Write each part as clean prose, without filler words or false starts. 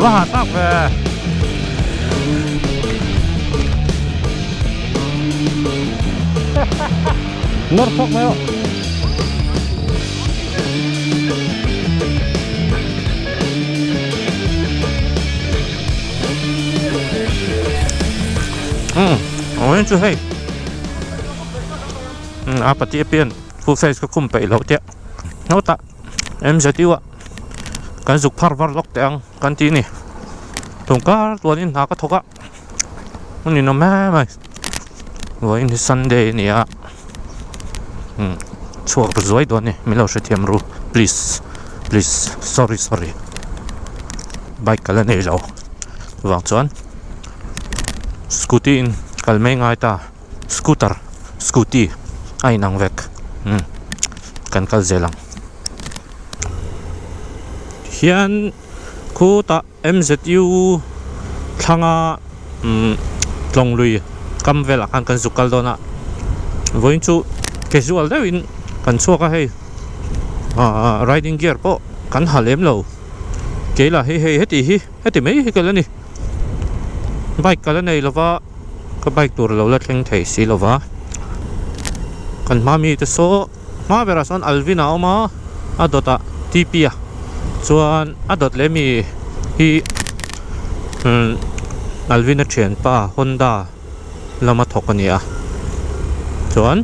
Va ha tak ve. Nawr chhuak mai rawh. Umm awin chu hei umm a pati apian full face ka khum peih loh teh hnawtah M_Z_U ah kan zuk phar var lawk teh ang kan tih a ni tawngkar tuanin hna ka thawk a a ninawm em mai vawiin hi Sunday a ni a umm chhuak ru zuai dawn a ni min lo hrethiam ru please please sorry sorry bike ka la nei lo chuvang chuan scooty in kal mai ngai ta scooter scooty a inang vek umm kan kal zel ang hian khutah M_Z_U thlanga umm tlawng lui kam velah khan kan zuk kal dawn a vawiin chu casual deuhin kan chhuak a hei ahh riding gear pawh kan ha lem lo kei lah hi hei heti hi heti mai hi ka la ni bike ka la nei lova ka bike tur lo la thleng thei si lova kan hma mite saw hma berah sawn Alvin a awm a a dawtah T_P a chuan a dawt leh mi hi umm Alvin a thianpa Honda lama thawk a ni a chuan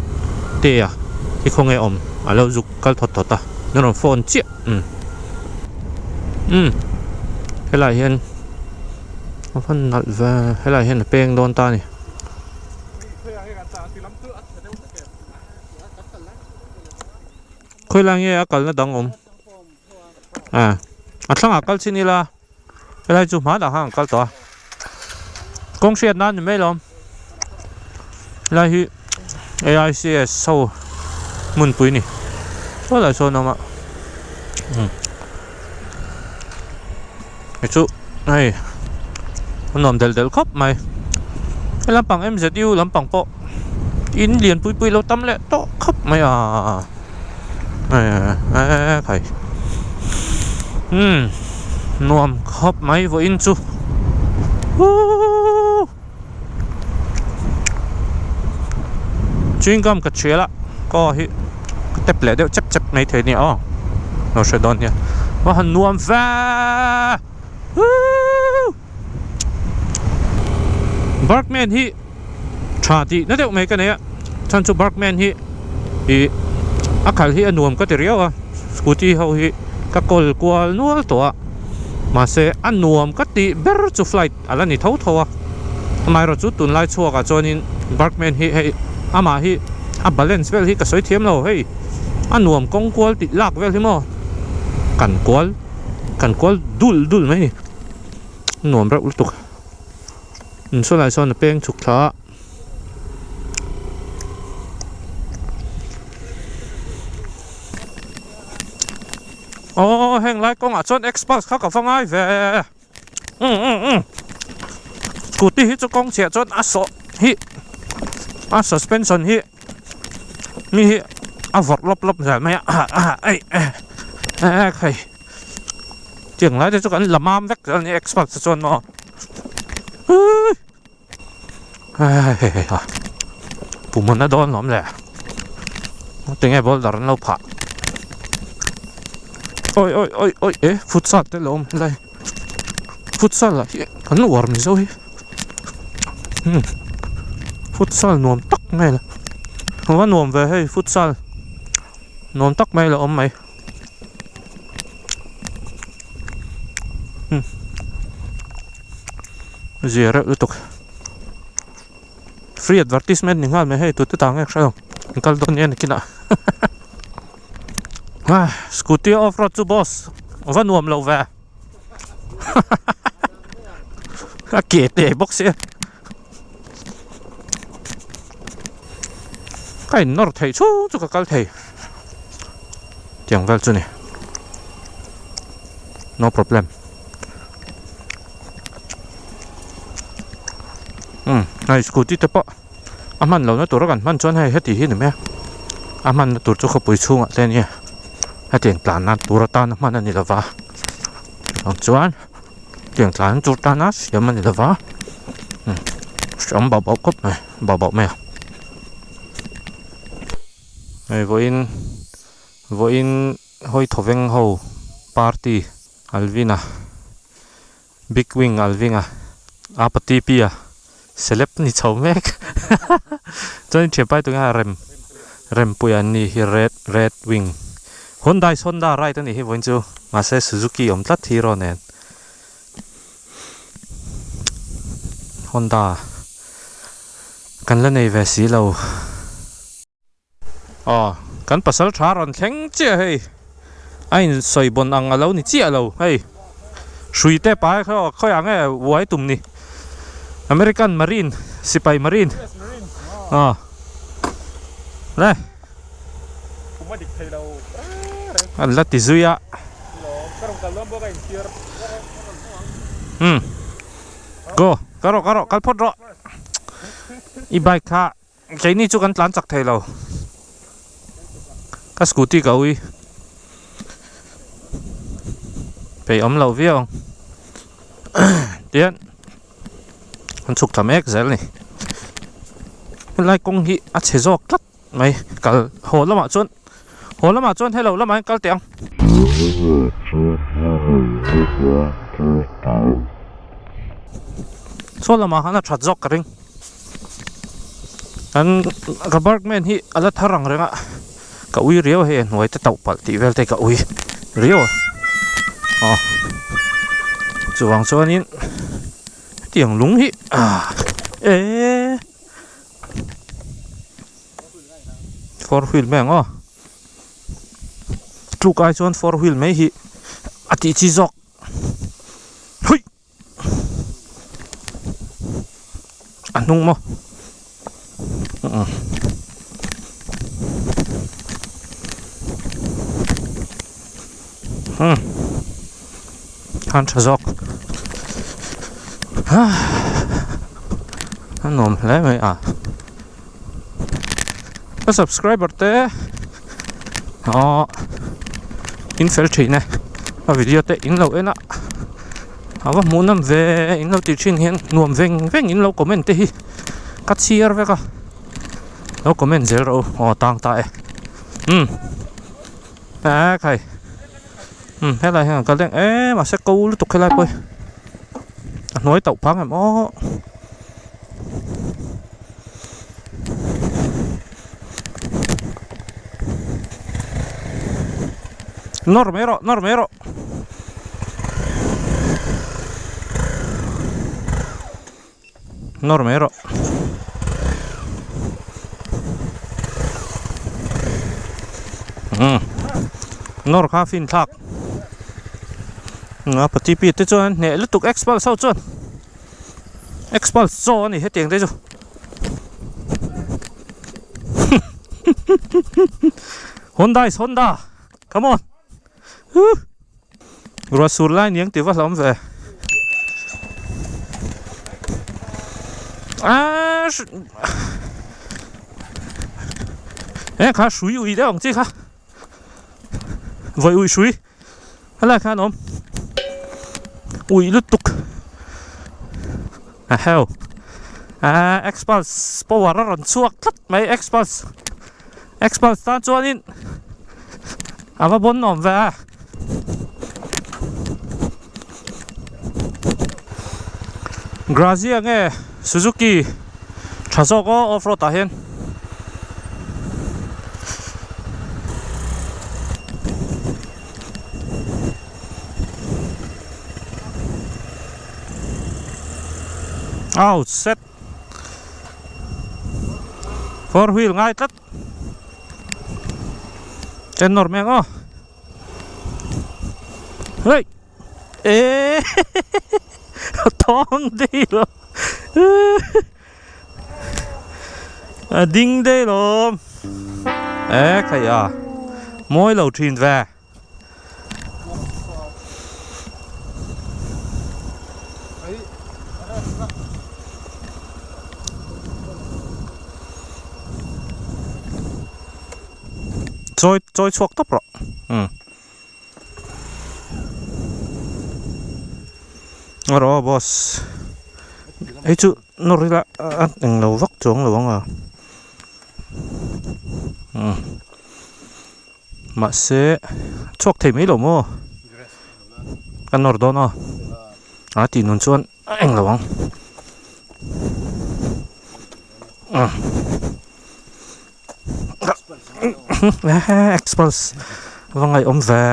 Tea hi khawnge awm a lo zuk kal thawt thawt a min rawn phone chiah umm umm helaiah hian a va nalh ve helaiah hian a peng dawn ta a ni. Khawilai nge a kalna dang awm ah a thlangah kal chin ila helai chu hmanah khan an kal tawh a kawng hriat nan ni mai lo helai hi A_I_C_S ho hmunpui a ni saw lai sawn a awm a umm hei chu hei a nuam delh delh khawp mai he lampang M_Z_U lampang pawh in lian pui pui lo tam leh tawh khawp mai a eee khai umm nuam khawp mai vawiin chu uuhh chewing gum ka thial a kaw hi ka tep leh deuh chep chep mai thei nia aw lo hre dawn nia va han nuam ve uuhh Barkman hi tha tih na deuh mai ka nei a chhan chu Barkman hi ih a khalh hi a nuam ka ti riau a scooty ho hi ka kawl kual nual tawh a mahse a nuam ka tih ber chu flight a la ni tho tho a amaherawh chu tunlai chhuakah chuanin Barkman hi hei amah hi a balance vel hi ka sawi thiam lo hei a nuam kawng kual tih lak vel hi maw kan kual kan kual dul dul mai a ni nuam reuh lutuk insawn ah sawn a peng chhuk thla a. Aw heng lai kawngah chuan express kha ka va ngai ve umm umm umm scooty hi chu kawng chhiah chuan a sawh hi a suspension hi mi hi a vawrh lawp lawp zel mai a ei eh hei tiang lai te chu kan la mam vek a ni express te chuan maw heiha pumhmun a dawn lawm le tinge boulder an lo phah awi awi awi awi e futsal te lo awm helai futsal lah hi kan uar mizo hi umm futsal nuam tak mai la a va nuam ve hei futsal nuam tak mai la awm mai. Zia reuh lutuk free advertisement ni nghal mai hei tute tah nge ka hre lo an kal dawn nia nakinah ah scooty off road chu boss a va nuam lo ve a ke te bawk sia ka in nawr theih chhung chu ka kal thei tiang vel chu ni no problem. Umm hei scooty te pawh a hman lohna tura kan hman chuan hei heti hi ni mai a a hmanna tur chu khawpui chhungah te ania hetiang tlanna tur atana hman a ni lova ang chuan. Tiang tlan chu tan a siam a ni lova hreawm bauh bauh khawp mai bauh bauh mai a. Hei vawiin vawiin hawi thawveng ho party Alvin-a Big Wing Alvin-a apa T_P-a celeb ni chho mek chuan thianpai tunge a rem rempui an ni hi red red wing Hyundai Honda ride a nih hi vawiin chu mahse Suzuki awm tlat hero nen Honda kan la nei ve si lo. Aw kan pasal tha rawn thleng chiah hei a in sawi bawn ang a lo ni chiah lo hei hrui te pai kha aw khawiah nge uai tum ni American Marine sipai Marine aw le an la ti zui a umm go ka rawh ka rawh kal phawt rawh i bike kha. Keini chu kan tlan chak thei lo. Ka scooty ka ui. Peih awm loh viau ang. Tihian an chhuk thla mek zel a ni. Helai kawng hi a chhe zawk tlat mai. Kal haw lamah chuan haw lamah chuan hello lamah hian kal teh ang. Saw lamah khan a that zawk ka ring. An ka barkman hi a la thar ang reng a ka ui riau a hei a hnuai te tauh palh tih vel te ka ui riau a aw chuvang chuanin hetiang lung hi ah eee four wheel mai ang aw tluk ai chuan four wheel mai hi a tih chi zawk hui. A hnung maw umm khan tha zawk a nuam hle mai a ka subscriber te aww in fel thin e a video te in lo en a. A va hmuh nawm ve in lo tih thin hian nuam veng veng in lo comment te hi ka chhiar vek a lo comment zel rawh u aw tang ta e umm e khai umm helai hian ka leng em a se ko lutuk helai pawh hi a hnuai tauh phang em aw. Nawr mai rawh nawr mai rawh. Nawr mai rawh. Umm nawr kha fin thlak. A pati pi te chuan hneh lutuk expulse ho chuan expulse chaw a ni hetiang te chu. Honda is Honda come on. Ruah sur lai niang tih va hlauhawm ve. Aaa e kha hrui ui deuh ang chi kha vawi ui hrui helai khan a awm ui lutuk a heu aaa xpulse power a rawn chhuak tlat mai xpulse. Xpulse tan chuanin a va bawn awm ve a. Grazia nge Suzuki tha zawk aw off road ah hian. Au set four wheel ngai tlat. Chen nawr mek aw hei eee a thawng daih lo a ding daih lo e khai a mawi lo thin ve. Chawi chawi chhuak tawp rawh umm. Rawh aw boss hei chu nawr ila a englo vak chuang lo ang a umm mahse chhuak thei mai lo maw ka nawr dawn aw a tih nun chuan a englo ang umm expulse va ngaihawm ve.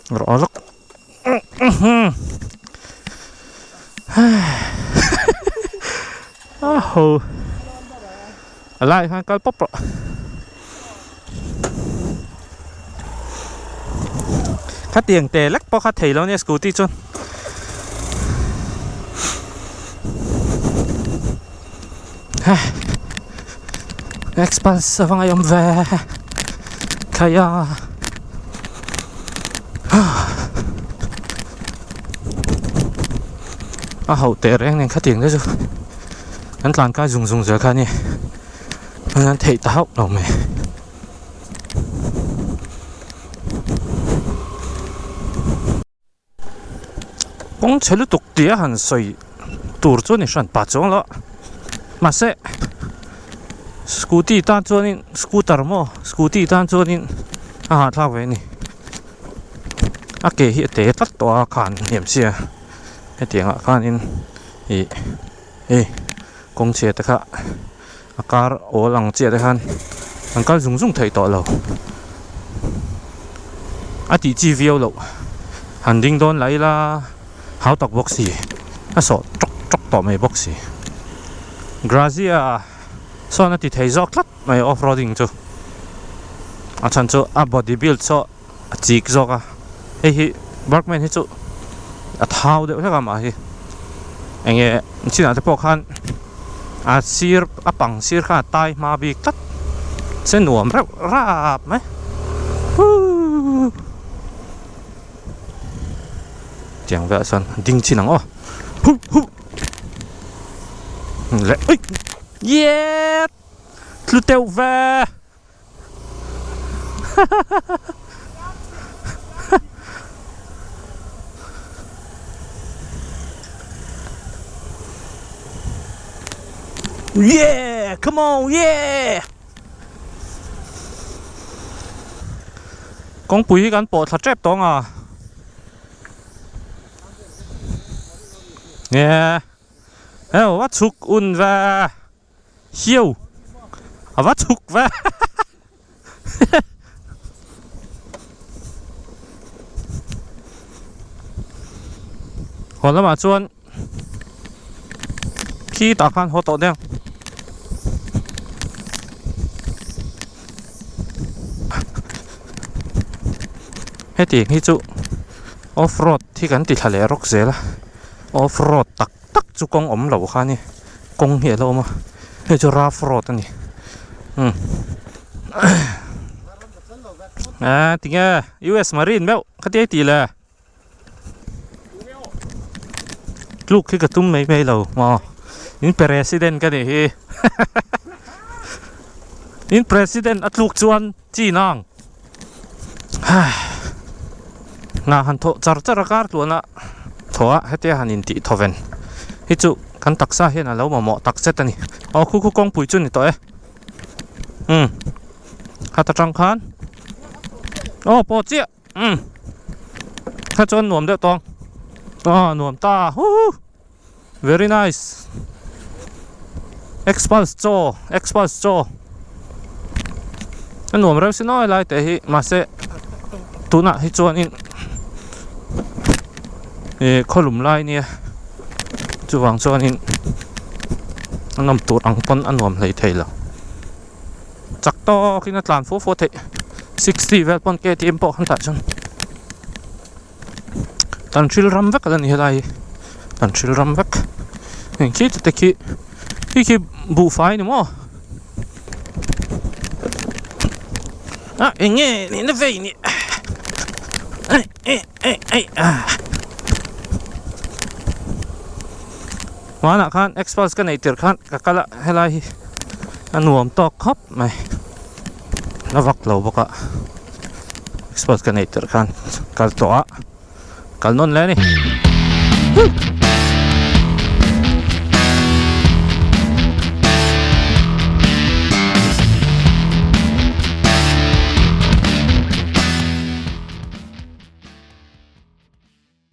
Rawh lawk a ho a lai khan kal pawp rawh khatiang te lek pawh kha thei lo nia scooty chuan. Expanse a va ngaihawm ve khai a a hauh teh reng nen khatiang te chu an tlan kai zung zung zel kha a ni an theih ta hauh lo mai. Kawng chhe lutuk tia han sawi tur chu a ni hran pa chuang lo a mahse scooty tan chuanin scooter maw scooty tan chuanin a hahthlak ve a ni a ke hi a te tlat tawh a khan hniam sia hetiang ah khanin ih hei kawng chhia te kha a kar awl ang chiah te khan an kal zung zung theih tawh lo a tih chi viau loh han ding dawn lah ila hau tak bawk si a sawh tawk tawk tawh mai bawk si Grazia sawn a ti thei zawk tlat mai off roading chu a chhan chu a body build saw a chik zawk a hei hi Burgman hi chu a thau deuh hlek a mah hi eng nge chinah te pawh khan a sir a pang sir khan a tai hma bik tlat se nuam reuh rap mai huuu tiang velah chuan ding chin ang aw hu hu leh ui yeet tlu teuh ve. Yeah, come on, yeah. Kawngpui hi kan pawh thla tep tawng a. Yeah. Heo, a chhuk un ve. Hiu a va chhuk ve haw lamah chuan khi tah khan haw tawh deuh hetiang hi chu off road hi kan ti thla leh rawk zel a off road tak tak chu kawng awm lo kha a ni kawng hi a lo awm a hei chu rough road a ni umm ah tinge U_S marine meuh khatia i tih le tluk hi ka tum mai mai lo maw in president ka nih hi in president a tluk chuan chi nang Hna han thawh char char a kar tluan a thaw a hetia han intih thaw ven hi chu kan taksa hian a lo mamawh tak zet a ni aw khu khu kawngpui chu ni tawh e umm khat atang khan aw pawh chiah umm kha chuan nuam deuh tawng aw nuam ta huhu very nice xpulse chaw xpulse chaw a nuam reuh si nawi lai teh hi mahse tunah hi chuanin ih khawlum lai nia chuvang chuanin a nawm tur ang pawn a nuam hlei thei lo chak tawkin a tlan fua fua theih 60 vel pawn ktm pawh khan tah chuan. Kan thil ram vek a ni helai hi kan thil ram vek heng khi te khi khi khi buhfai ni maw a eng nge ni na vei ni ei ei ei ei a hmanah khan express ka neih tirh khan ka kal a helai hi a nuam tawk khawp mai. hla vak lo bawk a expert ka neih tirh khan kal tawh a kal nawn leh a ni.